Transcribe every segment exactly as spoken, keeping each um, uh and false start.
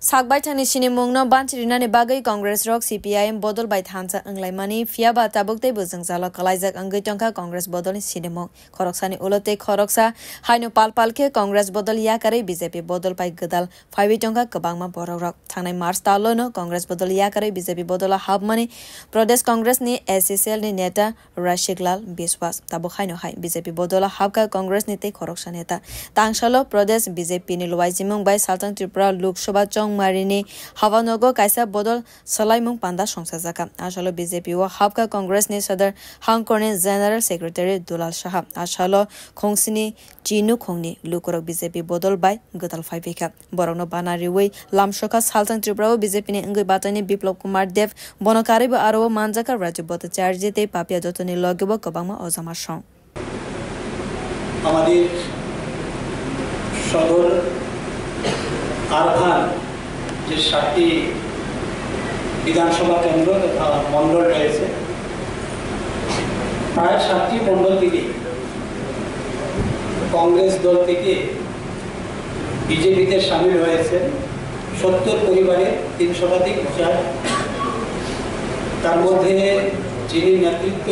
Sakbaithangni sinimungno banchirinani bagwi Congress rok C P I M bodol bai thansa wnglaimani, phiyaba tabuk teibo jwngjalo kwlaijak wngwi tongkha Congress bodolni sinimung. Khoroksani ulo tei khoroksa haino pal pal khe Congress bodol yakarwi B J P bodol bai gwdal phaiwi tongkha kwbangma borokrok. Thangnai March talono Congress bodol yakarwi B J P bodolo habmani Pradesh Congress ni S C C L ni neta Rashik Lal Biswas. Tabuk haino hai B J P bodolo habkha Congress ni tei khoroksa neta. Tangsalo Pradesh B J P ni luaijimung bai Saltang Tripura Lok Sabha chongmarini hawanogo kaisa bodol swlaimung panda songchajakha. Asalo B J P o habkha Congress ni Sadar Hangkor ni General Secretary Dulal Saha. Asalo khongsini Chinu khongni lukurok B J P bodol bai gwdal phaibaikha. Borokno bana riwi lamsokha Saltang Tripura o B J P ni wngwi bataini Biplab Kumar Deb, bono karwibo aro o manjakha Raju Bhattacharya tei Papia Dotto ni logebo kwbangma ojama song. আমাদের সদর আরভান যে সাতটি বিধানসভা কেন্দ্র তথা মণ্ডল রয়েছে, প্রায় সাতটি মণ্ডল থেকে কংগ্রেস দল থেকে বিজেপিতে সামিল হয়েছে সত্তর পরিবারের তিন শতাধিক ভোটার। তার মধ্যে যিনি নেতৃত্ব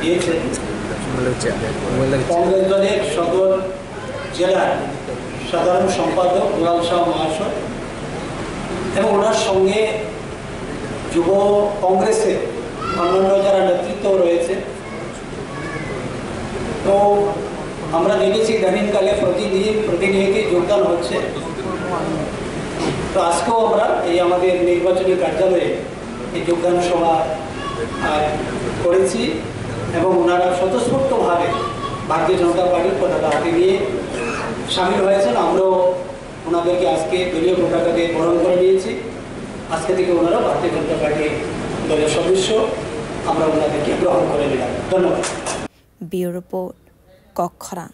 দিয়েছেন কংগ্রেস দলের সদর জেলার সাধারণ সম্পাদক দুলাল শাহ মহাশয় এবং ওনার সঙ্গে যুব কংগ্রেসের অন্যান্য যারা নেতৃত্ব রয়েছে। তো আমরা দেখেছি ইদানিংকালে প্রতিদিন প্রতিনিয়ত যোগদান হচ্ছে। তো আজকেও আমরা এই আমাদের নির্বাচনী কার্যালয়ে এই যোগদান সভা, আহ, করেছি এবং ওনারা স্বতঃস্ফূর্তভাবে ভারতীয় জনতা পার্টির পতাকা হাতে নিয়ে সামিল হয়েছেন। আমরাও ওনাদেরকে আজকে দলীয় পতাকা দিয়ে বরণ করে নিয়েছি। আজকে থেকে ওনারা ভারতীয় জনতা পার্টির দলের সদস্য, আমরা ওনাদেরকে গ্রহণ করে নিলাম। ধন্যবাদ। Bureau Report, Kokkhorang.